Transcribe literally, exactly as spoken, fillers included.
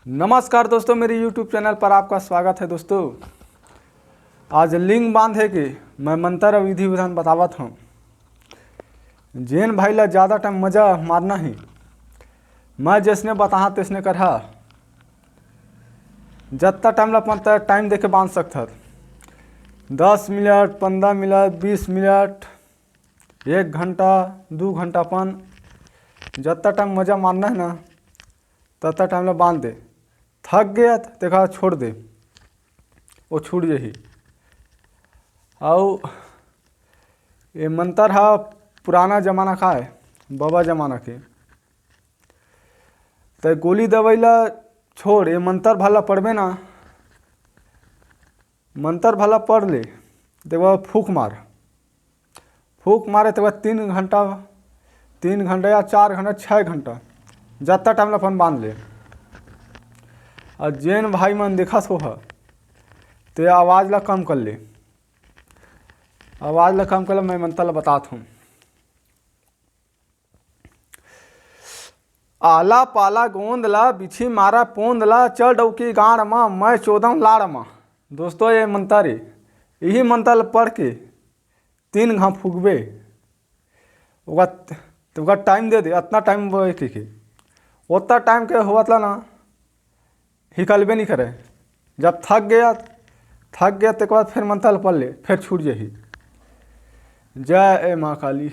नमस्कार दोस्तों, मेरे YouTube चैनल पर आपका स्वागत है। दोस्तों, आज लिंग बांधे के मैं मंत्र अउ विधि विधान बतावत हूँ। जेन भाई ला ज़्यादा टाइम मजा मारना ही, मैं जैसने बताहा तैसने करहा। जत्ता टाइम ला अपन टाइम देके बांध सकथस, दस मिनट, पंद्रह मिनट, बीस मिनट, एक घंटा, दू घंटा, अपन जत्ता टाइम मजा मारना है ना, तत्ता टाइम ला बांध दे। थक गया त तेखा छोड़ दे, वो छूट जाही। अउ ये मंत्र हा पुराना जमाना का है, बाबा जमाना के। त गोली दवाई ला छोड़, ये मंत्र भला पढ़बे ना, मंत्र भला पढ़ ले, तेकर बाद फूंक मार। फूंक मारे तेकर बाद तीन घंटा, तीन घंटा या चार घंटा, छः घंटा, जत्ता टाइम ला अपन बांध ले। अउ जेन भाई मन देखत होहा, ते आवाज़ ला कम कर ले, आवाज़ ला कम कर ले, मैं मंत्र ला बतात हूँ। आला पाला गोंद ला, बिछी मारा पोंद ला, चल डौकी गाड़ मा, मैं चोदम लाड़ मा। दोस्तों, ये मंत्र हे, यही मंत्र ला पढ़ के तीन घाव फूकबे, ओकर, ओकर टाइम दे दे, अतना टाइम वो एक, एक, ओतना टाइम के होवत ला ना, हिकलबे नहीं करे। जब थक गया, थक गया, तेकर बाद फिर मंत्र ला पढ़ ले, फिर छूट जाही। जय ए माँ काली।